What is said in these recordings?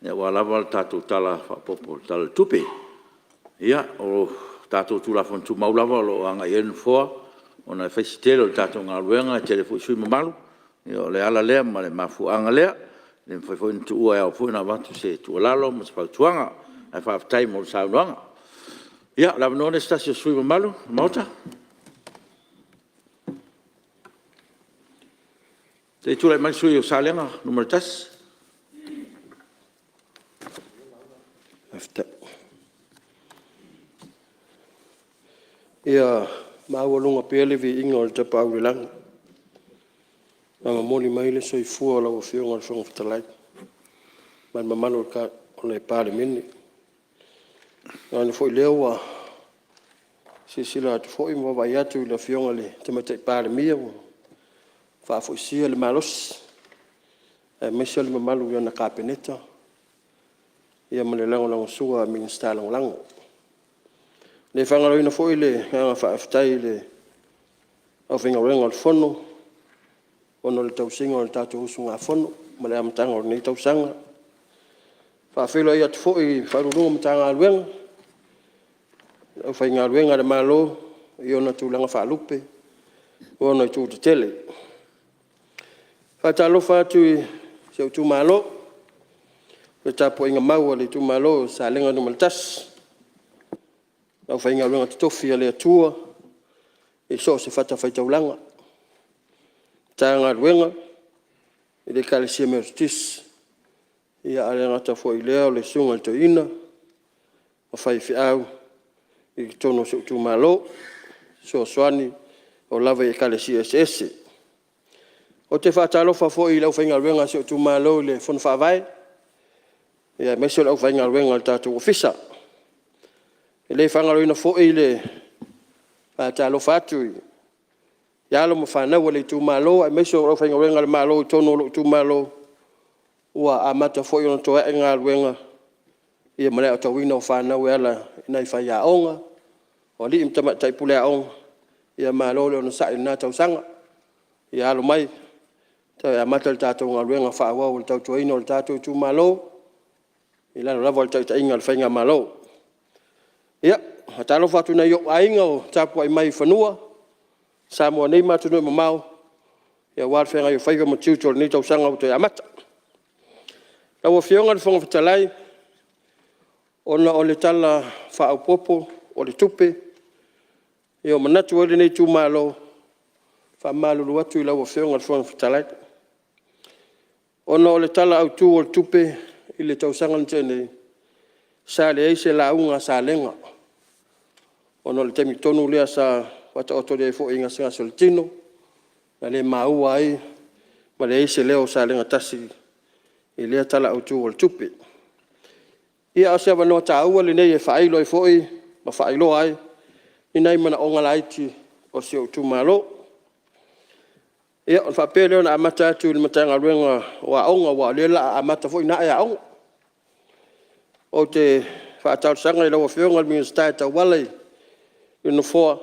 Aua lava le tatou Tala Faaopoopo o le Tala o le Tupe. O tatou Tulafono Tumau lava o lo o agai i ai le Nofoa ona e fai si tele o le tatou galuega e tele foi sui usufono mamalu. O le ala lea ma le mafuaaga lea. E le mafai foi ona tuua e ao foi ona avatu se tuualalo ma se fautuaga ae faafetai mo le saunoaga. Ia o le avanoa lenei mo se tasi o sui usufono mamalu o le Maota. Se i tulai mai le sui usufono mo Salega 1. Ia maualuga pea le viiga o le Tapaau i le Lagi na momoli mai le soifua o lau Afioga i le Fofoga Fetalai ma le mamalu o le Palemene. Vaeane foi lea ua silasila atu foi ma vaavaai atu i le Afioga i le Tamaitai Palemia ua faafoisia le malosi aemaise o le mamalu i lana Kapeneta ma le lagolagosua a Minisita Lagolago. E le faagaloina foi le agaga faafetai i le aufaigaluega a le Fono ona o le tausiga o le tatou usugafono mai le amataga o lenei tausaga. E faafeiloai atu foi i Ofisa Sili o Pulega o Matagaluega, le aufaigaluega a le Malo i ona tulaga faalupe ma ona itu tetele. E faatalofa atu i si ou Itumalo, le tapuaiga mau a le Itumalo o Salega 1, le aufaigaluega totofi a le Atua i so o se fatafaitaulaga, Matagaluega i le Ekalesia Metotisi ae le gata foi i lea o le Susuga i le Toeaina ma faifeau i totonu o si ou Itumalo e fesoasoani e oo lava i Ekalesia eseese. Ou te faatalofa foi i le aufaigaluega a si ou Itumalo i le Fono Faavae aemaise o le aufaigaluega a le tatou Ofisa. E le faagaloina foi le faatalofa atu i alo ma fanau a le Itumalo aemaise o le aufaigaluega a le Malo i totonu o lou Itumalo ua amata foi ona toe a'e galuega ma le aotauina o fanau e ala i nai faiaoga, o alii ma tamaitai pule aoga. Ia malo le onosai i lena tausaga, ia alo mai e toe amata le tatou galuega faaauau o le tautuaina o le tatou Itumalo i lalo lava o le taitaiga a le Faigamalo. Ia, e faatalofa atu i nai ou aiga o tapuai mai i fanua i Samoa nei ma atunuu e mamao aua le feagai ai o faiva ma tiute o lenei tausaga ua toe amata. Lau Afioga i le Fofoga Fetalai, ona o le Tala Faaopoopo o le Tupe, ua manatu ai lenei Itumalo, e faamalulu atu i lau Afioga i le Fofoga Fetalai, ona o le Tala Autu o le Tupe i le tausaga na tea nei, sa leai se lauga a Salega ona o le taimi tonu lea sa faataotolia ai foi i gasegase o le tino, sa le maua ai ma leai se leo o Salega 1 i lea Tala Autu o le Tupe. Ia a o se avanoa taua lenei e faailo ai foi ma faailoa ai ni nai manaoga laiti o si ou Itumalo. Ia ona faapea lea ona amata atu i le Matagaluega o Aoga aua o lea o le a amata foi ona a'e aoga. Ou te faatalosaga i lau Afioga i le Minisita e tauala i le Nofoa,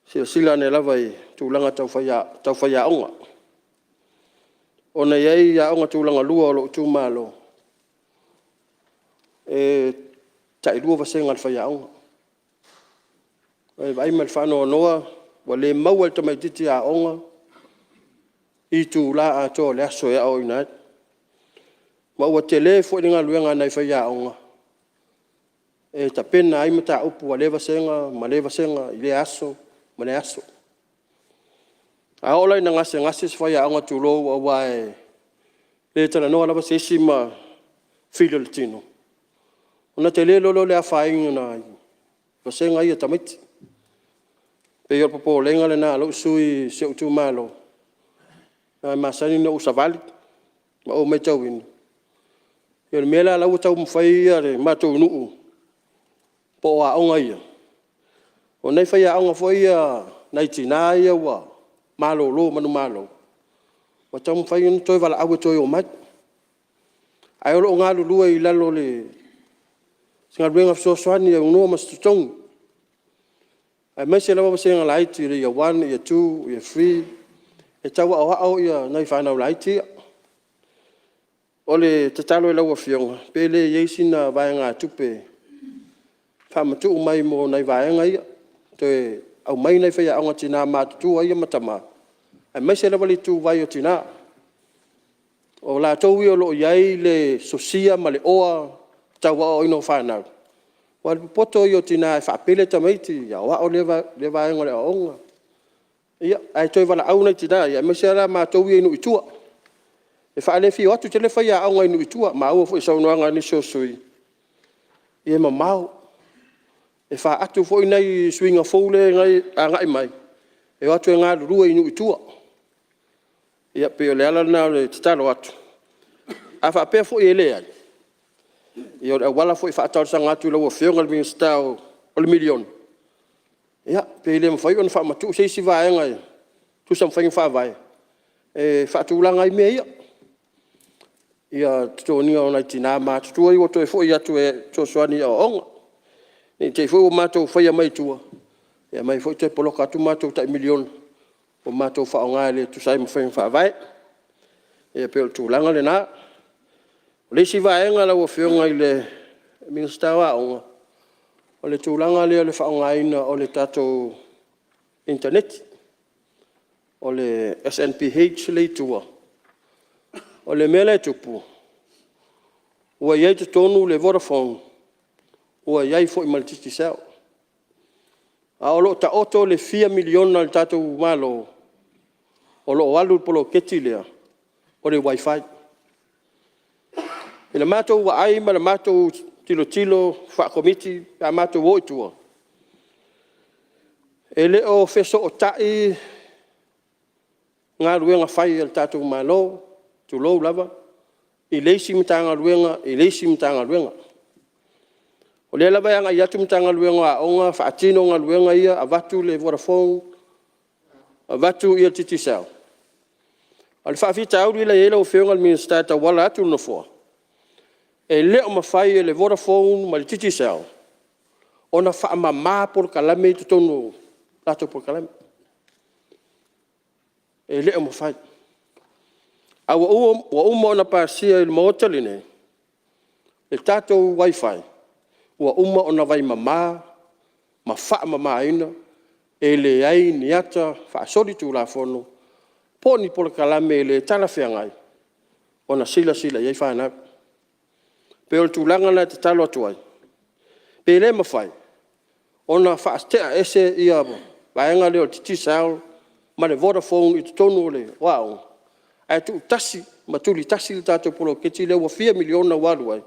silasila ane lava i tulaga tau faiaoga ona e i ai aoga tulagalua a lou Itumalo e tailua vasega i le faiaoga. E vaai ma le faanoanoa ua le maua e le tamaititi aoga itula atoa o le aso e aoaoina ai, ma ua tele foi le galuega a nai faiaoga e tapena ai mataupu a lea vasega ma lea vasega i lea aso ma lea aso. A oo la ina gasegase se faiaoga, tulou, aua e le talanoa lava se isi ma fili o le tino, ona tele loa lea o le afaina o nai vasega ia a tamaiti. E pei o le popolega lena a lou sui usufono i si ou Itumalo aua e masani ona ou savali ma ou maitauina. O le mea la lea ua taumafai le matou nuu po o aoga ia, o nai faiaoga foi ia nai tina ia ua malolo manumalo ua taumafai ona toe valaau e toe omai, ae o lo o galulue i lalo o se galuega fesoasoani e aunoa ma se totogi aemaise lava vasega laiti o le Yr 1, Yr 2, Yr 3 e tau aoao nai fanau laiti ia. O le tatalo i lau Afioga pe le i ai sina vaegatupe e faamatuu mai mo nai vaega ia, e toe aumai nai faiaoga tina matutua ia ma tama aemaise lava le ituvai o Tina. O latou ia o lo o i ai le sosia ma le oa tau aoaoina o fanau aua o le popoto ia o tina e faapele tamaiti, aoao lea vaega o le aoaoga ae toe valaau nai tina ia aemaise a la matou ia i nuu i tua. E faale-fia o atu tele faiaoga i nuu i tua, maua foi i saunoaga a nisi o sui usufono ia e mamao, e faatu foi nai suiga fou lea e agai mai e o atu e galulue i nuu i tua. Ia pei o le ala lena o le tatalo atu. A faapea foi e leai, ia o le auala foi e faatalosaga atu i lau Afioga i le Minisita o le miliona, pe le mafai ona faamatuu se isi vaega e tusa ma faiga faavae e faatulaga ai mea ia, ia totogiina o nai tina matutua ia ua toe foi atu e fesoasoani i aoaoga. Ne i te i foi ua matou faia mai tua aumai foi toe poloka atu matou tai miliona ua matou faaaoga e le tusa ai ma faiga faavae. Ia pei o le tulaga lena. O le isi vaega lau Afioga i le Minisita o Aoga, o le tulaga lea o le faaaogaina o le tatou initaneti, o le SNBH lea e i tua. O le mea lea e tupu ua i ai i totonu le Vodafone ua i ai foi ma le Digicel, a o lo o taoto le fia miliona a le tatou Malo o lo o alu i le poloketi lea o le wifi. I le matou vaai ma le matou tilotilo faa-Komiti pe a matou o i tua, e le o fesootai galuega fai a le tatou Malo, tulou lava, i le isi Matagaluega i le isi Matagaluega. O lea lava e agai atu le Matagaluega o Aoga faatino galuega ia, avatu le Vodafone, avatu le Digicel, a o le faafitauli lea e i ai lau Afioga i le Minisita e tauala atu i le Nofoa, e le o mafai e le Vodafone ma le Digicel ona faamama polokalame ia i totonu o latou polokalame, e le o mafai. Ae ua uma ona pasia e le Maota lenei le tatou wifi ua uma ona vaimama ma faamamaina, e leai ni ata faasolitulafono po o ni polokalame le talafeagai ona silasila i ai fanau. E pei o le tulaga lena e tatalo atu ai, pe le mafai ona faate'a ese ia vaega lea o le Digicel ma le Vodafone i totonu o aoga ae tuutasi ma tulitasi le tatou poloketi lea ua fia miliona ua alu ai e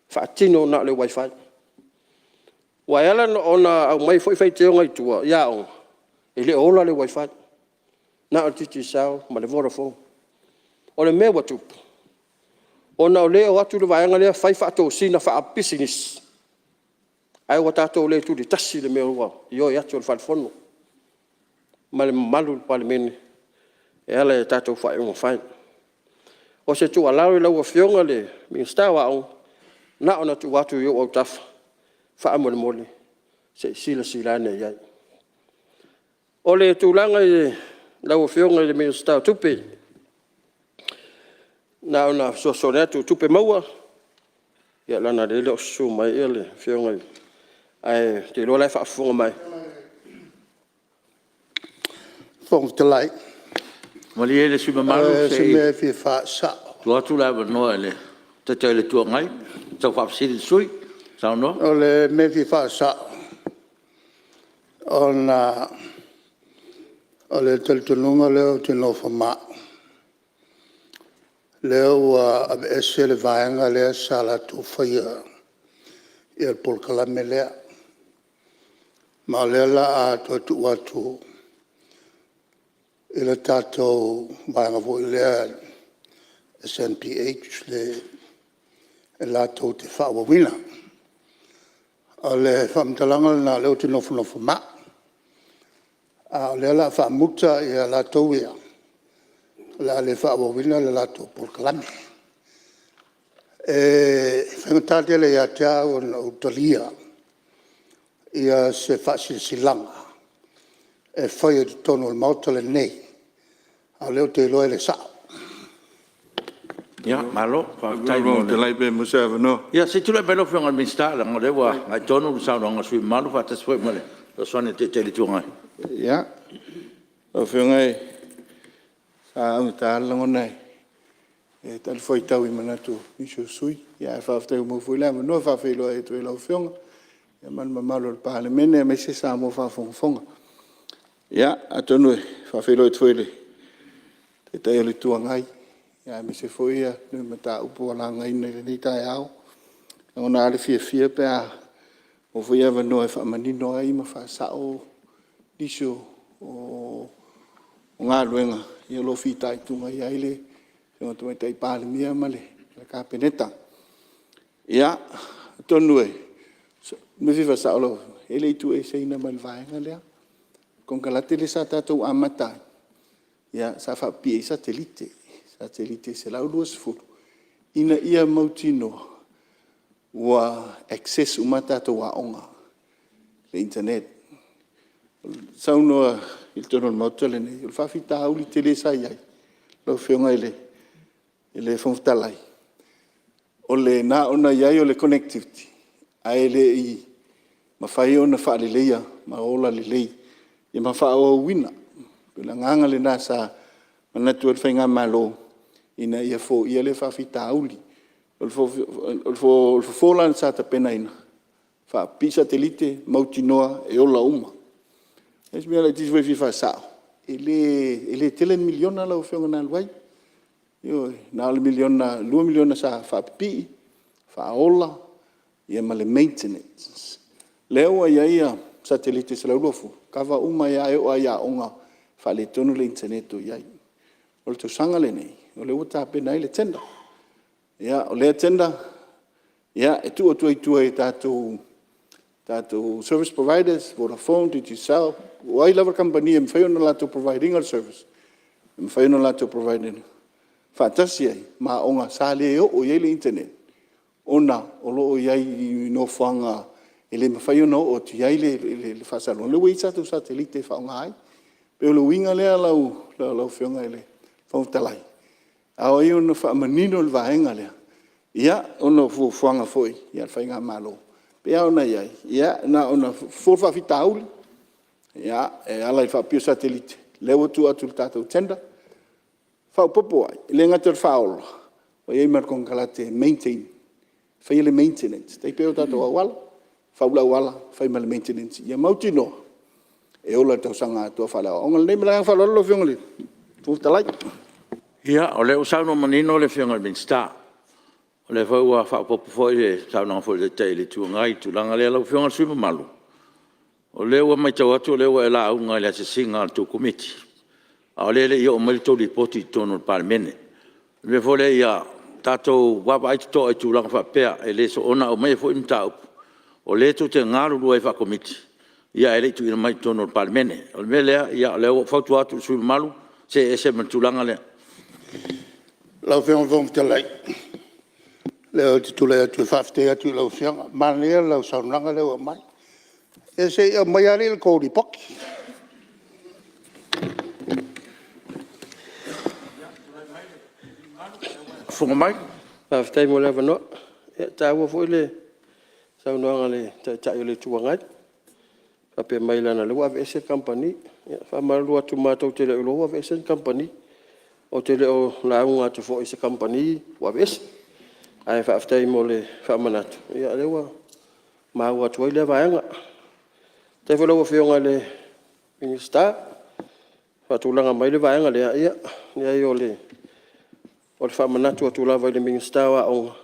faatino na o le wifi. Aua e ala ona aumai foi faitioga i tua i aoga, e le o ola le wifi na o le Digicel ma le Vodafone. O le mea ua tupu ona o lea e o atu le vaega lea fai faatosina faapisinisi ae ua tatou le tulitasi i le mea ua ioe atu e le Fale Fono ma le mamalu o le Palemene e ala i tatou faaiuga fai. O se tuualalo i lau Afioga i le Minisita o Aoga, na ona tuu atu i ou autafa faamolemole se i silasila ane i ai. O le tulaga i lau Afioga i le Minisita o Tupe, na ona fesoasoani atu o Tupe Maua, ia leaga o lea e le o susu mai le Afioga i le… Ae ou te iloa o la e faafofoga mai. Fofoga Fetalai, Malie le sui usufono mamalu o se se i mea e fia faasao. tuu atu le avanoa i le Taitai o le Itu Agai e tau faafesili i le sui usufono. Saunoa. O le mea e fia faasao ona o le talitonuga lea ou te nofo ma a'u, lea ua aveese le vaega lea sa latou faia le polokalame lea ma o lea o le a toe tuu atu i le tatou vaega foi lea le SNBH e latou te faaauauina. O le faamatalaga lena lea ou te nofonofo ma a'u, a o lea o le a faamuta ia latou ia o le a le faaauauina le latou polokalame. E faigata tele ia te au ona ou talia se faasilasilaga e faia i totonu o le Maota lenei a o lea ou te iloa e le sa'o. Ia malo faafetai. Ia se i tulai mai lau Afioga i le Minisita leaga o lea ua agai tonu le saunoaga a le sui usufono mamalu faatasi foi ma le fesoasoani a le Taitai o le Itu Agai. Ia, lau Afioga sa augata lava le lagona e talifuaitau i manatu o nisi o sui usufono, ae faafetai ua maua foi le avanoa. E faafeiloai atu ai i lau Afioga ma le mamalu o le Palemene aemaise Samoa o faafogafoga. Ia atonu e faafeiloai atu foi i le Taitai o le Itu Agai aemaise foi le mataupu ua lagaina i lenei taeao. E lagona lava le fiafia pe a maua foi avanoa e faamanino ai ma faasao nisi o galuega o lo o fitaituga i ai le Afioga i le Tamaitai Palemia ma le Kapeneta. Ia atonu o se mea e fia faasao lau Afioga, e le i tuueseina mai le vaega lea. O le konekarate lea sa tatou amata ai ia sa faapipii ai satelite, satelite e 120 ina ia mautinoa ua access uma a tatou aoga i le internet. Saunoa i totonu o le Maota lenei, o le faafitauli tele sa i ai lau Afioga i le Fofoga Fetalai, na ona i ai o le connectivity ae le i mafai ona faaleleia ma ola lelei ma faaauauina. E pei o le agaga lena sa manatu ai le Faigamalo ina ia foia lea faafitauli. O le fofo la sa tapenaina, faapipii satelite, mautinoa e ola uma. Na o si mea laitiiti foi e fia faasao, e le tele ni miliona lau Afioga na alu ai, ioe, na o le $2 miliona sa faapipii, faaola ma le maintenance. O lea ua i ai satelite e 120, kava uma ai lava e oo lava i aoga e faaletonu le internet o i ai. O le tausaga lenei o lea ua tapena ai le tender. O lea tender e tuu atu ai i tua i tatou service providers, Vodafone, Digicel, po o ai lava le kamupani e mafai ona latou provide ina le service e mafai ona latou provide ina faatasi ai ma aoga sa le oo i ai le internet ona o lo o i ai i nofoaga e le mafai ona oo atu i ai le faasalalauga. O lea ua i ai tatou satelite e faaaoga ai. E pei o le uiga lea lau Afioga i le Fofoga Fetalai, e ao ai ona faamanino le vaega lea ona o fuafuaga foi a le Faigamalo. E pei lava ona i ai, na ona fofo le faafitauli e ala i le faapipii o satelite lea ua tuu atu i le tatou tender, faaopoopo ai, e le gata i le faaola ae ua i ai ma le konekarate e maintain, e faia le maintenance. E tai pei o tatou auala, fau le auala fai ma le maintenance ia mautinoa e ola i le tausaga atoa faaleaoaoga lenei. Ma le agaga faaaloalo lau Afioga i le Fofoga Fetalai. Ia o lea ua saunoa manino le Afioga i le Minisita, o lea foi ua faaopoopo foi le saunoaga a le Taitai o le Itu Agai i le tulaga lea. Lau Afioga i le sui usufono mamalu, o lea ua maitau atu o lea ua e lauga i le asiasiga a le tou Komiti a o lea e le i oo mai le tou Lipoti i totonu o le Palemene. O le mea foi lea ia tatou vaavaai totoa i tulaga faapea, e le soona aumaia foi ni mataupu o lea tou te galulue ai faa-Komiti ae le i tuuina mai i totonu o le Palemene. O le mea lea, o lea ua ou fautua atu i le sui usufono mamalu, see ese ma le tulaga lea. Lau Afioga i le Fofoga Fetalai, ou te tulai atu e faafetai atu i lau Afioga, manaia lau saunoaga lea ua aumai. Ia se i aumai alii le tou Lipoti. Faafofoga mai. Faafetai mo le avanoa. E taua foi le saunoaga a le Taitai o le Itu Agai, faapea mai leaga o lea ua aveese le kamupani. Ia e faamalulu atu matou te le o iloa ua aveese ni kamupani. Ou te le o lauga atu foi i se kamupani ua aveese. Ae faafetai mo le faamanatu o lea ua maua atu ai lea vaega. Faafetai foi i lau Afioga i le Minisita ua faatulaga mai le vaega lea, ia leai o le faamanatu atu lava i le Minisita o Aoga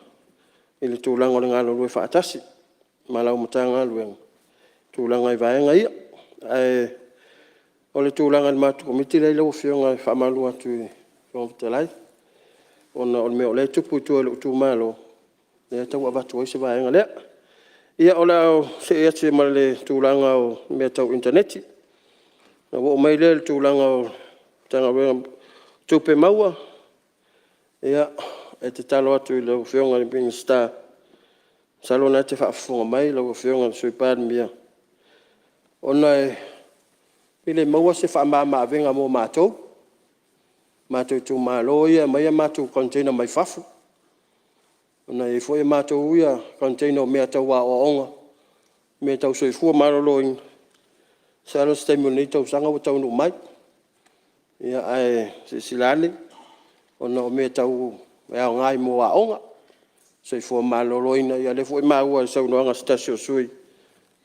i le tulaga o le galulue faatasi ma lau Matagaluega i tulaga i vaega ia. Ae o le tulaga i le matou Komiti leai lau Afioga e faamalulu atu i le Fofoga Fetalai ona o le mea o lea e tupu i tua i lou Itumalo lea e tau avatu ai se vaega lea. Ia o le a ou see ese ma le tulaga o mea tau initaneti. Ona ou oo mai lea i le tulaga o le Matagaluega o Tupe Maua, ia e tatalo atu i lau Afioga i le Minisita masalo o lena e te faafofoga mai lau Afioga i le Sui Palemia, ona pe le maua se faamamaavega mo matou. matou Itumalo ia e aumai a matou container mai fafo, ona e i ai foi matou ia container o mea tau aoaoga, mea tau soifua maloloina, masalo o se taimi o lenei tausaga ua taunuu mai. Ae silasila ane ona o mea e aoga mo aoga, soifua maloloina. Ia lea foi ua maua i le saunoaga a se tasi o sui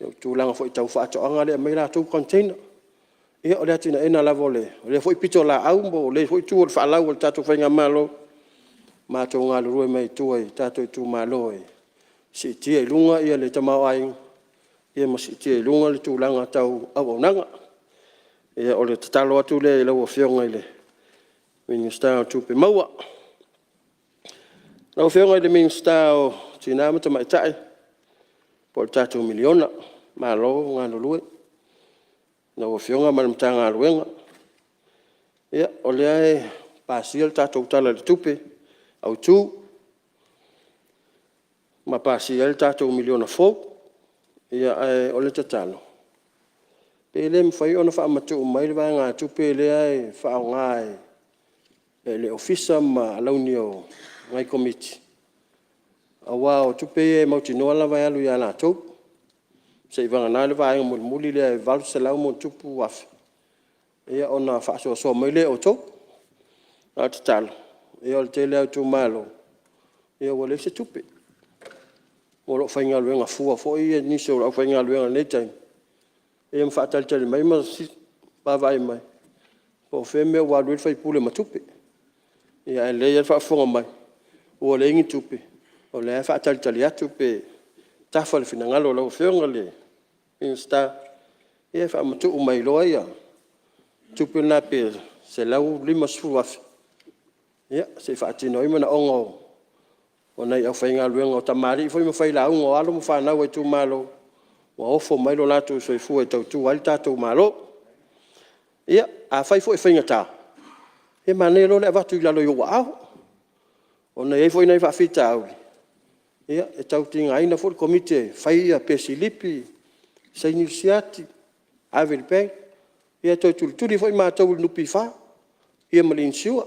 usufono o tulaga foi tau faatoaga lea e aumai ai latou container. Ia o le atinaeina lava o lea foi pitolaau po o lea foi itu o le faalau a le tatou Faigamalo, matou galulue mai tua i tatou Itumalo e siitia i luga le tamaoaiga ma siitia i luga le tulaga tau auaunaga. Ia o le tatalo atu lea i lau Afioga i le Minisita o Tupe Maua. Lau Afioga i le Minisita o Tina ma Tamaitai po o le tatou miliona, malo le galulue i lau Afioga ma le Matagaluega. O lea e pasia le tatou Tala o le Tupe Autu ma pasia ai le tatou miliona fou. Ae o le tatalo, pe le mafai ona faamatuu mai le vaegatupe lea e faaaoga e le Ofisa ma alauni o nai Komiti aua o tupe ia e mautinoa lava e alu ia latou, seiavagana le vaega mulimuli lea e $800+ afe ona faasoasoa mai lea e outou. A o le tatalo o le tele lava o Itumalo ua leai se tupe, o lo o faigaluega fua foi nisi o le aufaigaluega i lenei taimi ia ma faatalitali mai ma vaavaai mai po o fea le mea ua alu ai le sui usufono ma tupe. Ae lelei lava le faafofoga mai ua leai ni tupe o lea lava e faatalitali atu pe tafa le finagalo o lau Afioga i le Minisita e faamatuu mai loa tupe na pe $150,000 se i faatino ai manaoga o nai aufaigaluega, o tamalii foi ma failauga, o alo ma fanau a Itumalo ua ofo mai lo latou soifua e tautua ai le tatou Malo. Ia, afai foi e faigata, ia manaia loa le avatu i lalo i ou aao ona e i ai foi nai faafitauli e tau tigaina foi le Komiti e fai pesilipi, saini le siaki, ave i le bank, ia toe tulituli foi matou e le NPF ma le insure.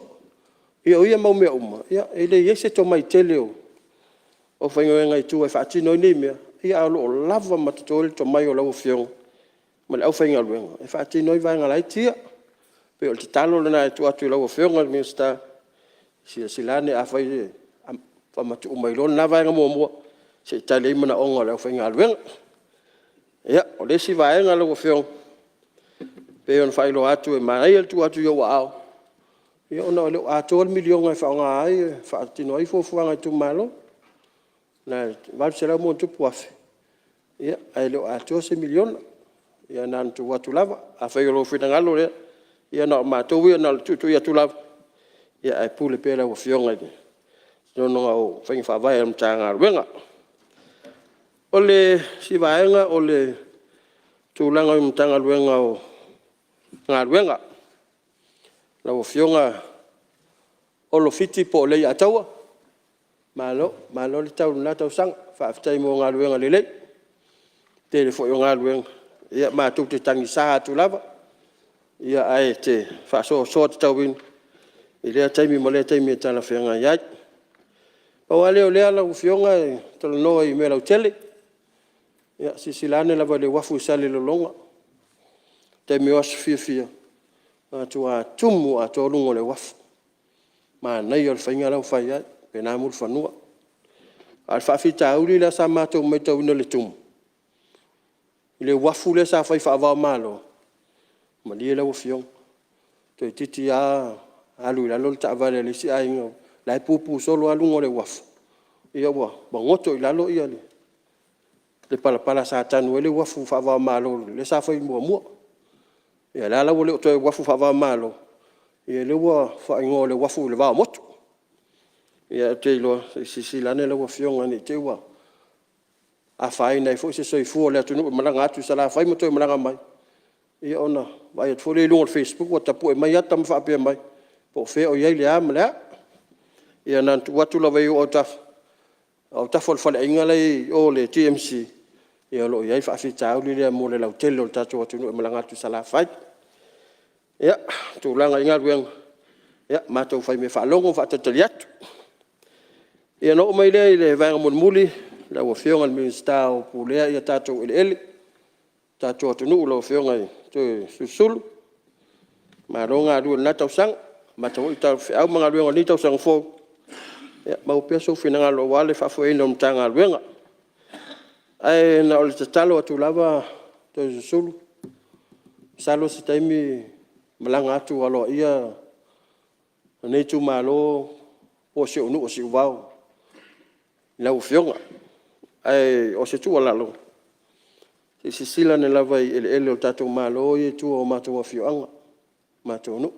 Ia o ia mau mea uma e leai se tomai tele o le aufaigaluega i tua e faatino ai nei mea, ae o lo o lava ma totoe le tomai o lau Afioga ma le aufaigaluega e faatino ai vaega laiti ia. E pei o le tatalo lena e tuu atu i lau Afioga i le Minisita, silasila ane afai e faamatuu mai loa lena vaega muamua se i tali ai manaoga o le aufaigaluega. Ia, o le isi vaega lau Afioga e pei ona faailoa atu e manaia le tuu atu i ou aao ona e le o atoa le miliona e faaaoga ai e faatino ai fuafuaga a Itumalo, e $800+ afe ae le o atoa se miliona. Ia na ona tuu atu lava, afai o lou finagalo lea, ia na o matou ia na o le tuitui atu lava ae pule pea lau Afioga i totonu o faiga faavae a le Matagaluega. O le isi vaega o le tulaga i le Matagaluega o Galuega, lau Afioga Olo Fiti po o Leiataua, malo, malo le tau i lena tausaga, faafetai mo galuega lelei. O le tele foi o galuega matou te tagisa atu lava ae te faasoasoa tatauina i lea taimi ma lea taimi e talafeagai ai. Pau lava lea o lea lau Afioga e talanoa i mea lautele, ia silasila ane lava i le uafu i Salelologa i taimi o aso fiafia e matua tumu atoa luga o le uafu, manaia o le faiga la ua fai ai faapena Mulifanua. A o le faafitauli lea sa matou matauina i le tumu i le uafu lea sa fai faava-o-Malo, malie lau Afioga toeitiiti lava alu i lalo le taavale a le isi aiga la e pupu solo lava luga o le uafu, ia ua goto i lalo le palapala sa tanu ai le uafu faava-o-Malo lea sa fai muamua. Ia lea la ua le toe uafu faava-o-Malo, ia lea ua faaigoa o le uafu i le va o motu. Ia ou te iloa se i silasila ane lau Afioga ne i te i ua afaina ai foi se soifua o le atunuu i le malaga atu i Salafai ma toe malaga mai, ia ona vaai atu foi lea i luga o le facebook ua tapue mai ata ma faapea mai, po o fea o i ai le a ma le a. Ia na ona tuu atu lava i ou autafa, o autafa o le faleaiga la e i o le DMC o lo o i ai le faafitauli lea mo le lautele o le tatou atunuu e malaga atu i Salafai. Ia, o tulaga i galuega, Ia matou faimea faalogo ma faatalitali atu. Ia ona oo mai lea i le vaega mulimuli lau Afioga i le Minisita o pulea tatou eleele o le tatou atunuu lau Afioga Toeolesulusulu, malo galue i lena tausaga, amata foi feau ma galuega o lenei tausaga fou, ia maua pea sou finagalo aua le faafoeina o le Matagaluega. Ae na o le tatalo atu lava Toeolesulusulu, masalo o se taimi malaga atu aloaia lenei Itumalo po o si ou nuu o Siuvao i lau Afioga. Ae o se tuualalo, se i silasila ane lava i eleele o le tatou Malo ia e i tua o matou afioaga ma matou nuu,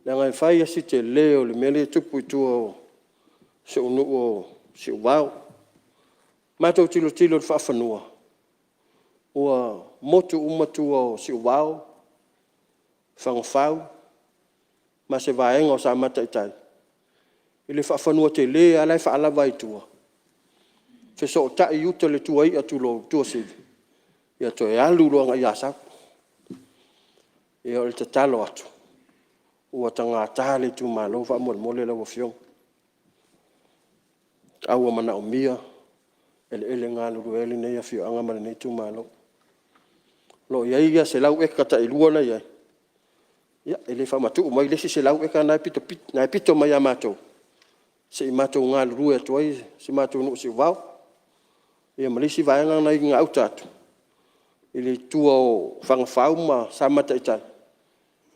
leaga e fai lava si tele o le mea lea e tupu i tua o si ou nuu o Siuvao. Ua matou tilotilo i le faafanua ua motu uma tua o Siuvao, Fagafau ma se vaega o Samata i Tai i le faafanua tele lava la e faalava ai tua, fesootai i uta i le tuai'a, tulou, le tuasivi ia toe alu loa agai i Asau. Ia o le tatalo atu ua tagata le Itumalo faamolemole lau Afioga, a ua manaomia eleele e galulue ai lenei afioaga ma lenei Itumalo. O lo o i ai ia 100 eka tailua na e i ai, ia e le faamatuu mai le isi 100 eka lena e pito mai ia matou se i matou galulue atu ai si o matou nuu o Siuvao ia ma le isi vaega la e i gauta atu i tua o Fagafau ma Samata i Tai.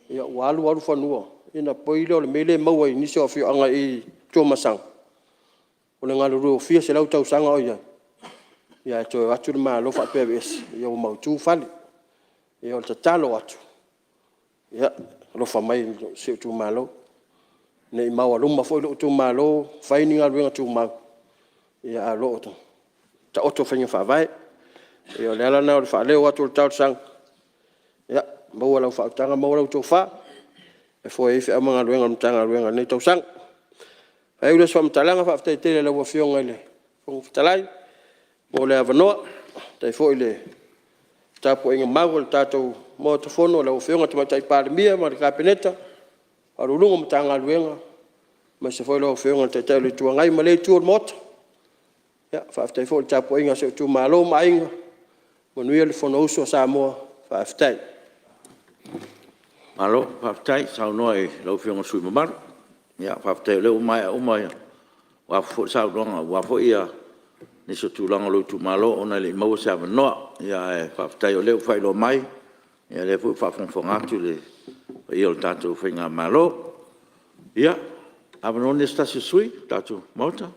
Ia ua alu alu fanua ona pei lea o le mea lea e maua i nisi o afioaga i Tuamasaga, o le galulue ua fia selau tausaga o i ai, ae toe o atu le Malo faapea e aveese ia ua mautu fale. Ia o le tatalo atu, ia alofa mai i si ou Itumalo ne i maoaluma foi lou Itumalo fai ni galuega tumau ae o lo o taoto faiga faavae. Ia o le ala lena o le faaleo atu o le talosaga, ia maua lau faautaga maua lau tofa e foe ai feau ma galuega a le Matagaluega i lenei tausaga. Ona faaiu lea o se faamatalaga, faafetai tele i lau Afioga i le Fofoga Fetalai mo le avanoa, faafetai foi i le tapuaiga mau a le tatou Maota Fono i lau Afioga i le Tamaitai Palemia ma le Kapeneta, Ofisa Sili o Pulega o Matagaluega aemaise foi lau Afioga i le Taitai o le Itu Agai ma lea itu o le Maota. Faafetai foi i le tapuaiga a si ou Itumalo ma aiga, manuia le Fonousu a Samoa. Faafetai. Malo faafetai saunoa i lau Afioga i le sui usufono mamalu. Faafetai o lea ua maea uma aua foi le saunoaga aua foi nisi o tulaga o lou Itumalo ona e le i maua se avanoa. Ae faafetai o lea ua faailoa mai, o lea foi ua faafogafoga atu le paia o le tatou Faigamalo. Ia, o le avanoa lenei o se tasi o sui usufono o le tatou Maota.